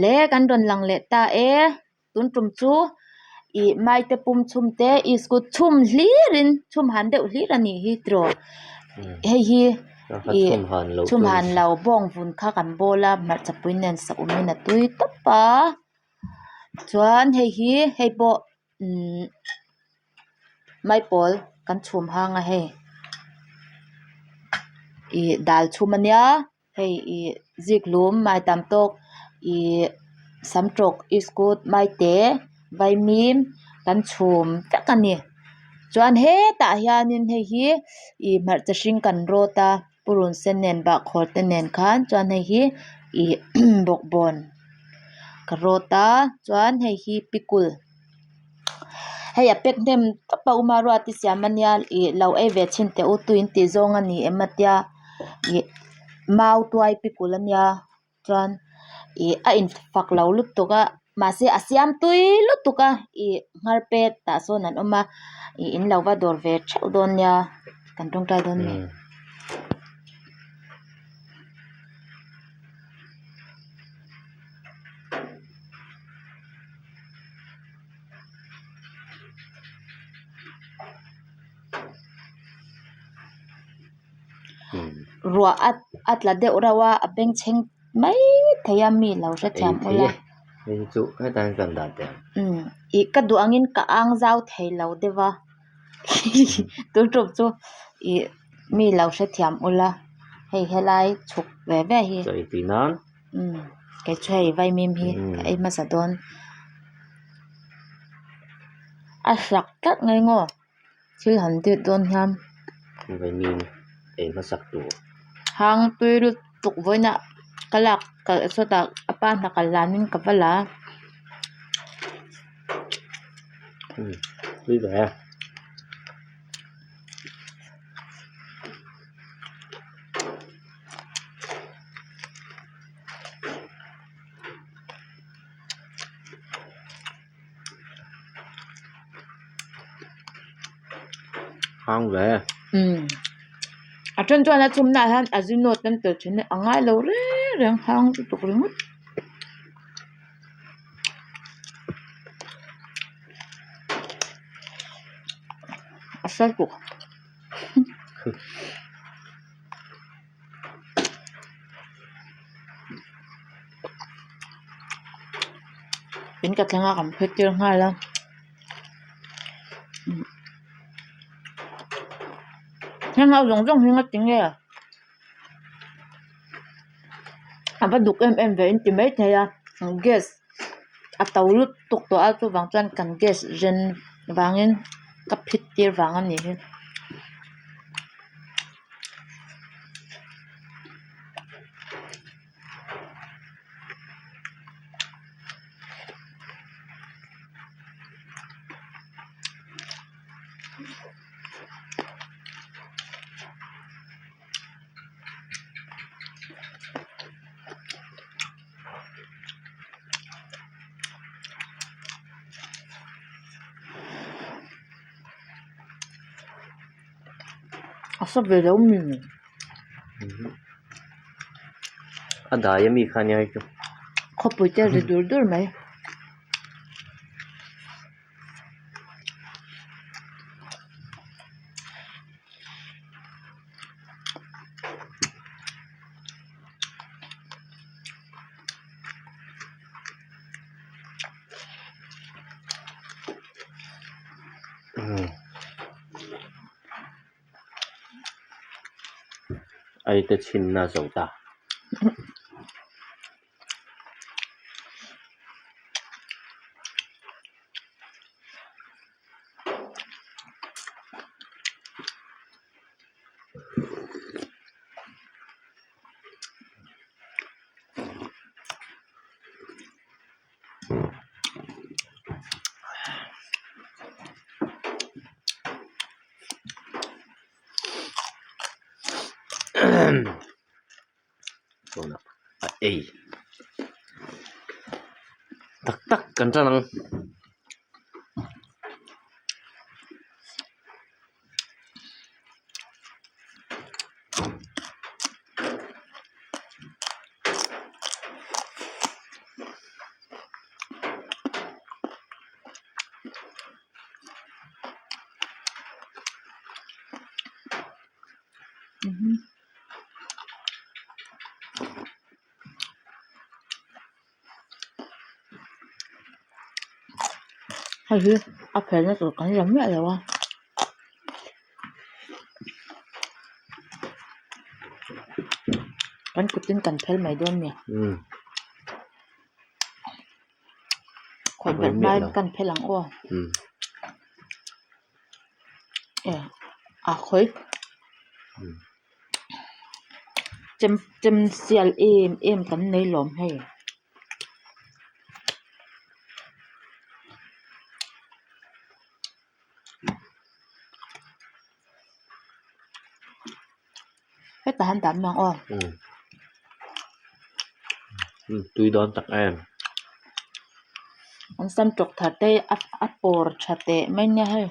Le kan rawn lang leh ta e tun tum chu ih maite pum chhum te iskut chhum hlir in chhum han deuh hlir a nih hi tiraw hei hi ih chhum han lo bawng vun kha kan bawl a hmarcha pui nen saum in a tui tawp a chuan hei hi hei pawh umm maipawl kan chhum hang a hei ih dal chhum a nia hei ih zikhlum mai tam tawk ih samtawk iskut maite vaimim kan chhum vek a ni chuan hetah hianin hei hi ih hmarcha hring kan rawt a purun sen nen bahkhawr te nen khan chuan hei hi ih bawkbawn ka rawt a chuan hei hi pikul. Hei a pack hnem tawp a uma ruat i siam ania ih lo ei ve chhin teh u tui in tih zawng a ni em a tia ih mau tuai pikul ania chuan ih a in fak lo lutuk a mahse a siam tui lutuk a ih nghar pet tah sawn an awm a ih in lo va dawr ve theuh dawn nia kan tawngtai dawn a ni. Ruah a a tla deuh reuh a a bengchheng mai thei a mi lo hrethiam ula umm ih ka duh angin ka ang zau thei lo deuh a tun tum chu ih mi lo hrethiam ula hei helai chhuk ve ve hi. Umm kei chu hei vaimim hi ka ei hmasa dawn a sak tlat mai maw thil han dip dawn hian vaimim ei hmasak tur hang tui lutuk vawiinah ka lak kalh sawtah a pa hna kal hlanin ka va la a. Umm tui ve e. Hang ve. Umm a then chuan a chhumna ah hian ajinote an tel thin a a ngai lo reng reng hang lutuk ringawt. A sal tuk. In ka thleng a kan phei tir nghal a heng ho zawng zawng hi nga ti nge a va duk em em ve in ti maithei a gas a to lutuk tawh a chuvang chuan kan gas ren vangin ka phit tir vang a nih hi. A sa ve lo mi A dai a mi kha nia hei chu Khawpui te ri dur dur mai. Ai te chhinna zo ta. Tunah a ei tak tak kan tan ang. Hei hi a phelna tur kan la miah lo a. Kan kutin kan phel mai dawn nia. Khawi ber hmain kan phel ang aw. A khawi chem chem sial em em kan nei lawm hei. Hetah han dah mai ang aw. Tui dawn tak em. An sam tawk thar te hi a pawr tha teh mai nia hei.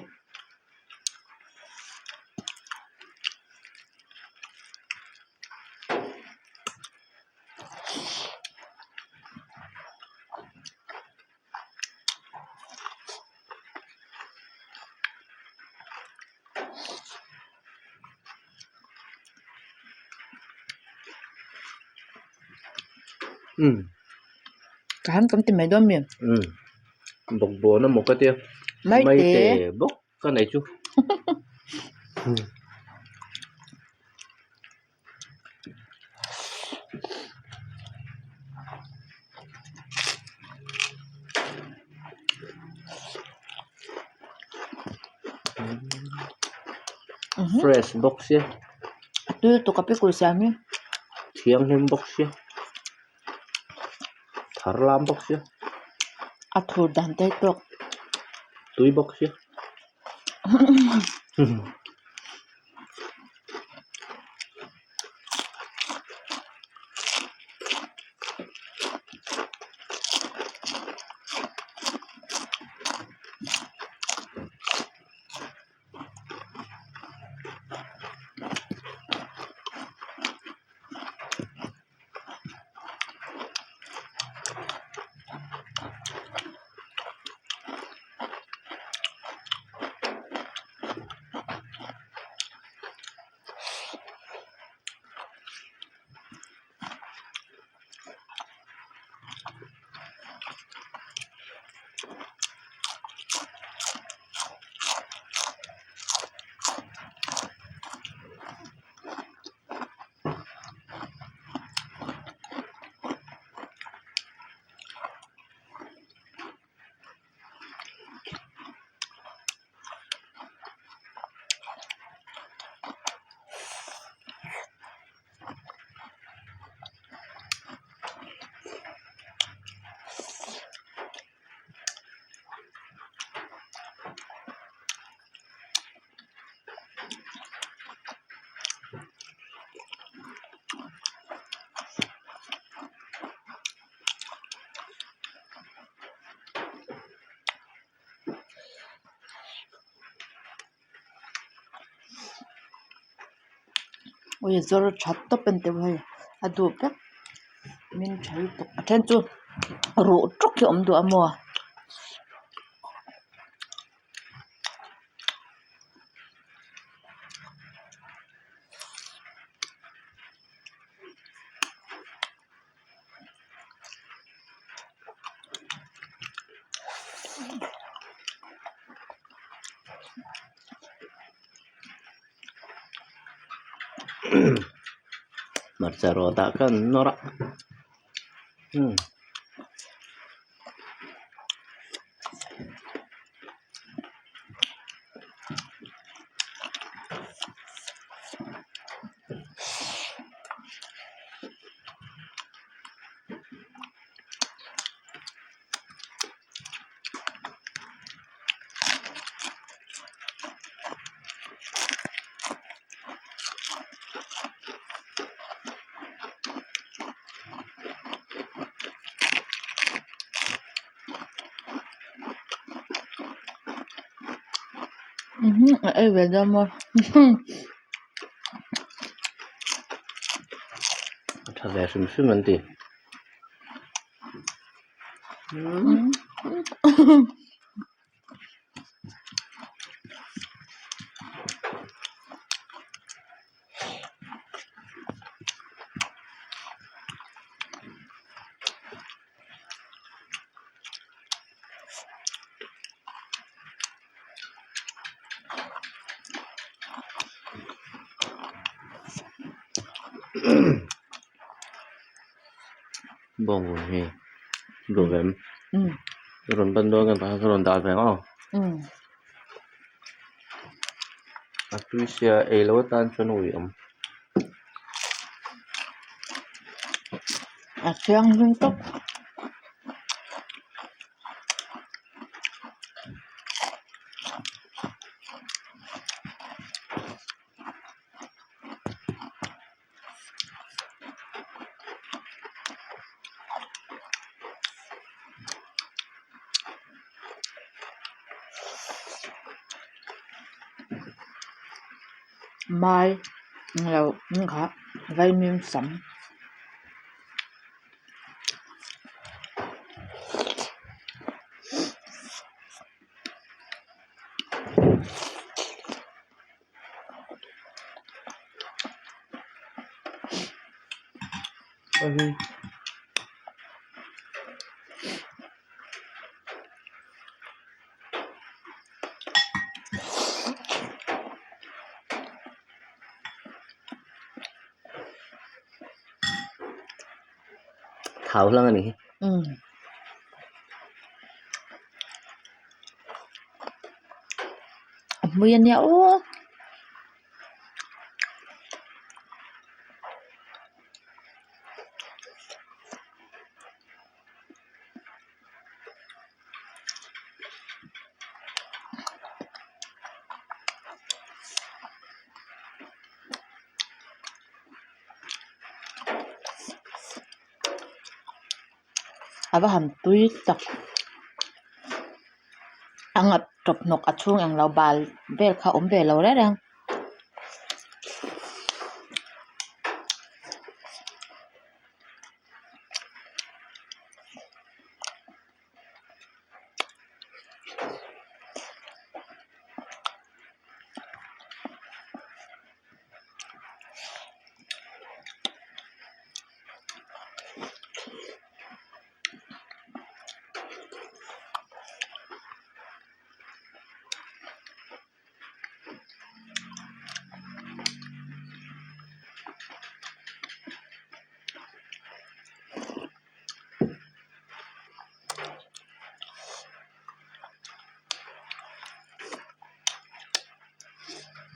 Ka han kan ti mai dawn mi? Bawkbawn emaw ka tia. Maite bawk ka nei chu. Fresh bawk sia. A tui lutuk a pickle siam hi. Thianghlim bawk sia. Thar lam bawk sia. A thur dan te tawk. Tui bawk sia. Ui zawr tha tawp a ni teuh hei a duh vek min tha lutuk a then chu ruh tawk hi a awm duh a maw. Hmarcha rawt ah khan nawr a umm. A ei ve dawn maw. A tha ve hrim hrim an ti. Bawngvun hi duh em rawn ban dawn kan ka rawn dah ve ang aw a tui sia ei loh atan chuan ui awm. A thianghlim tawp. Mai englo kha vaimim sam. Thau hlang a ni hi. A hmui a nia aw. A va han tui tak a ngap tawp hnawk a chhung englo bal vel kha a awm ve lo reng reng.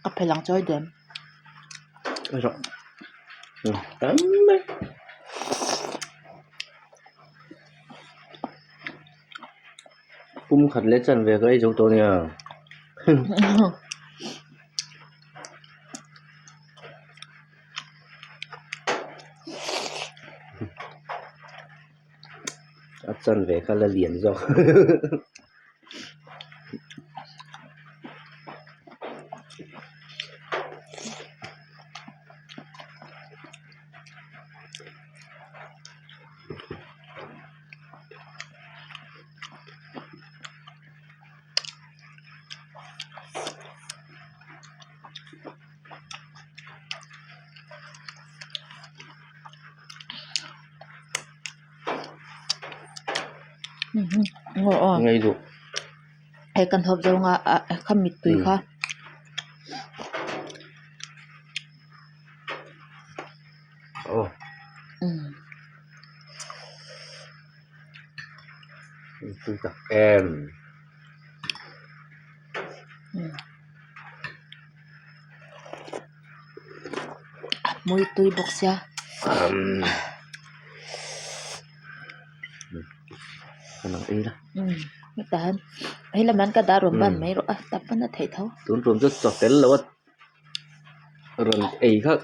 Ka phel ang chawi dawn. Pum khat leh chan ve ka ei zo tawh nia. A chan ve kha la lian zawk. Ngei duh. Hei kan hawp zawnga ah kha mittui kha. Aw. Tui tak em. A hmui tui bawk sia. Hetah hian hei lamah hian ka dah rawn ban mai rawh a tap pawn a theih tho. Tun tum chu chaw fel lo a rawn ei kha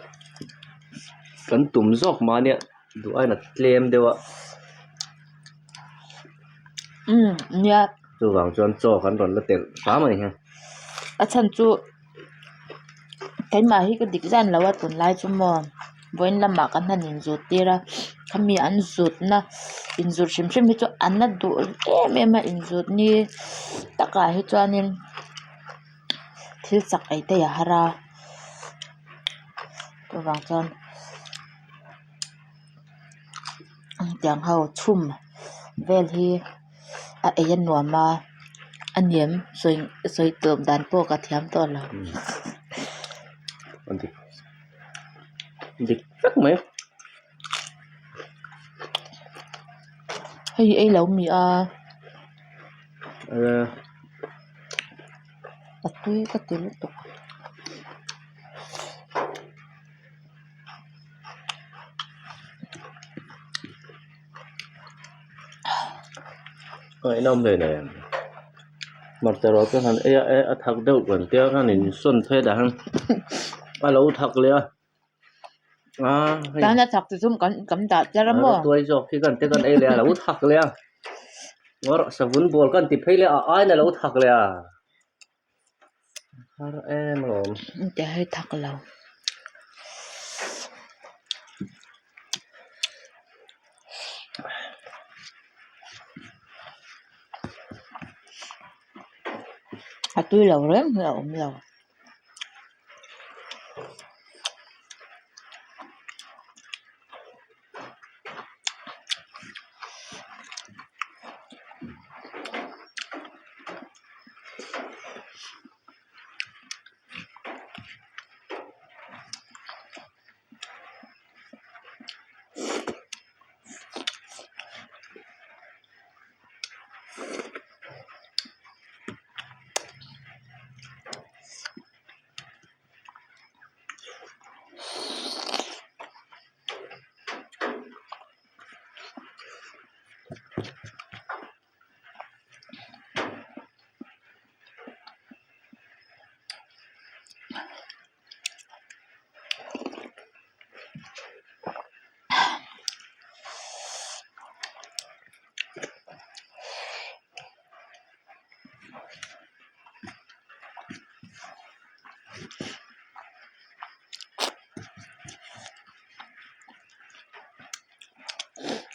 kan tum zawk mahnia duh aiin a tlem deuh a. Nia. Chuvang chuan chaw kan rawn la telh hram a ni hi. A chhan chu keimah hi ka dik zan lo a tunlai chu maw vawiin lamah kan han inzut tir a khami an zutna inzut hrim hrim hi chu an la duh em em a inzut ni takah hi chuanin thil chak ei te a har a chuvang chuan tiang ho chhum vel hi a ei a nuam a a niam sawi sawi tawp dan pawh ka thiam tawh lo. Dik vek mai. Hei ei lo mi a. A tui ka ti lutuk. Ngaihnawm ve nen. Hmarcha rawh chu han ei a e a thak deuh kan tia khan in sawn phei dah hian a lo thak leh a a hei Tan a thak chu chum kan kan dah tlar a maw? A tuai zawk khi kan te kan ei leh a lo thak leh a ngawr savun ball kan ti phei leh a aiin a lo thak leh a har em alawm. Engti hei thak lo. A tui lo reng hi a awm lo.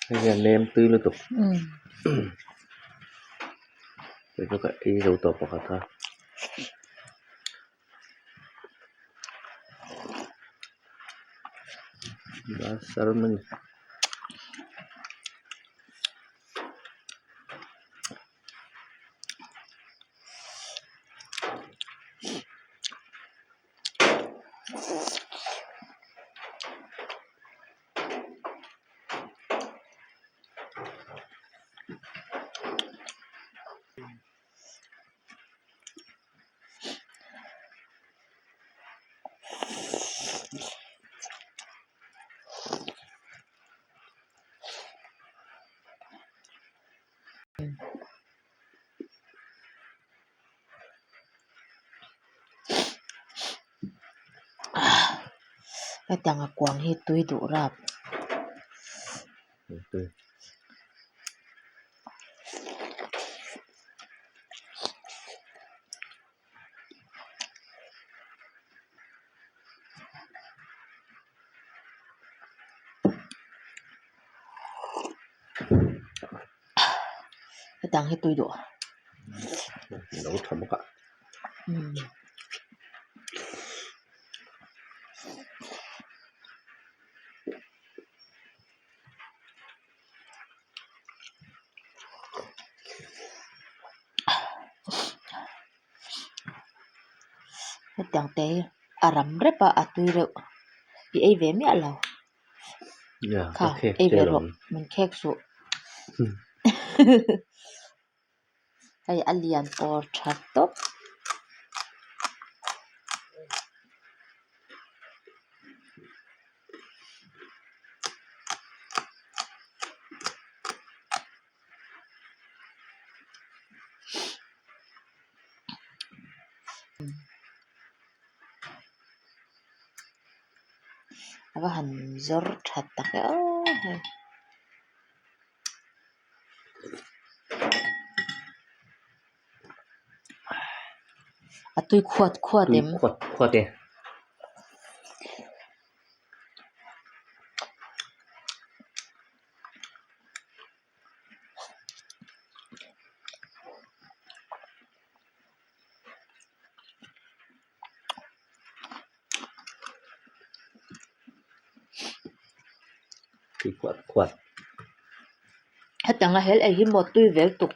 Hei hian nem tui lutuk hei chu ka ei zo tawh pakhat a. Salmon Hetiang a kuang hi tui duh rap. Hetiang hi tui duh. Lo tha bawk a. Hetiang te hi a ram rep a a tui reuh i ei ve miah lo kha ei ve rawh min khek suh hei a lian pawr tha tawp. A va han zawr tha tak e aw hei. A tui khuat khuat em? Tui khuat khuat e. Tui khuat khuat. Hetiang a hel ei hi maw tui vel tuk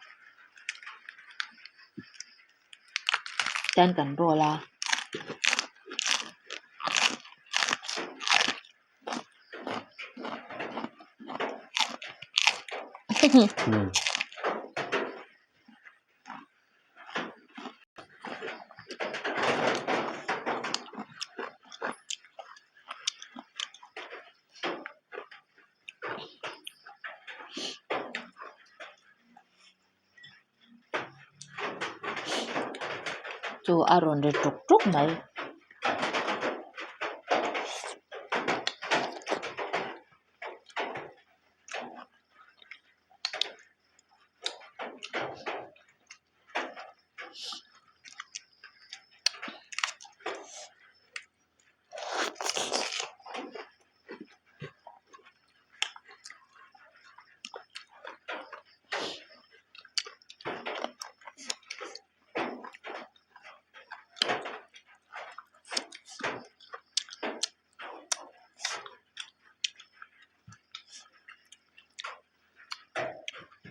ten kan roll a. Chu a rawn ri tuk tuk mai.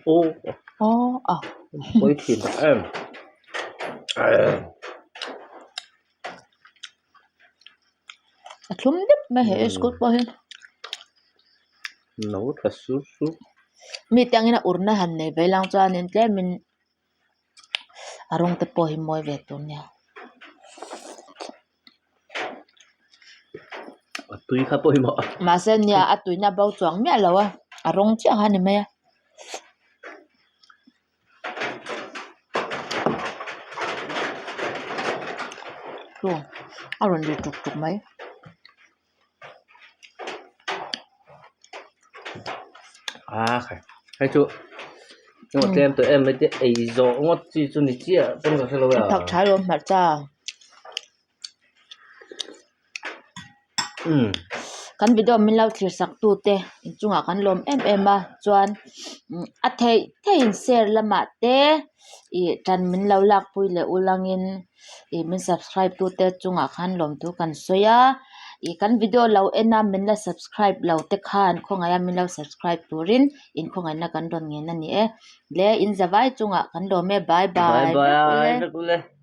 Aw a pawi thin tak em a thlum deuh mai he iskut pawh hi no tha sur sur mi te angin a urna han nei ve lang chuanin tlemin a rawng te pawh hi mawi ve tur nia. A tui kha pawimawh. Mahse nia a tuina bo chuang miah lo a, a rawng chiah kha a ni mai a. Chu a rawn ri tuk tuk mai. A khai hei chu engemaw tlem tawh em mai te ei zawh ngawt chi chu ni chiah pawn ka hre lo e a. Thak tha lo hmarcha. Kan video min lo thlir sak tu te inchungah kan lawm em em a chuan a theih theihin share lamah te ih tan min lo lak pui leh ulangin ih min subscribe tu te chungah khan lawmthu kan sawi a ih kan video lo en a min la subscribe lo te khan khawngaih a min lo subscribe turin inkhawngaihna kan rawn ngen a ni e le in zavai chungah kan lawm e bye bye bye bye.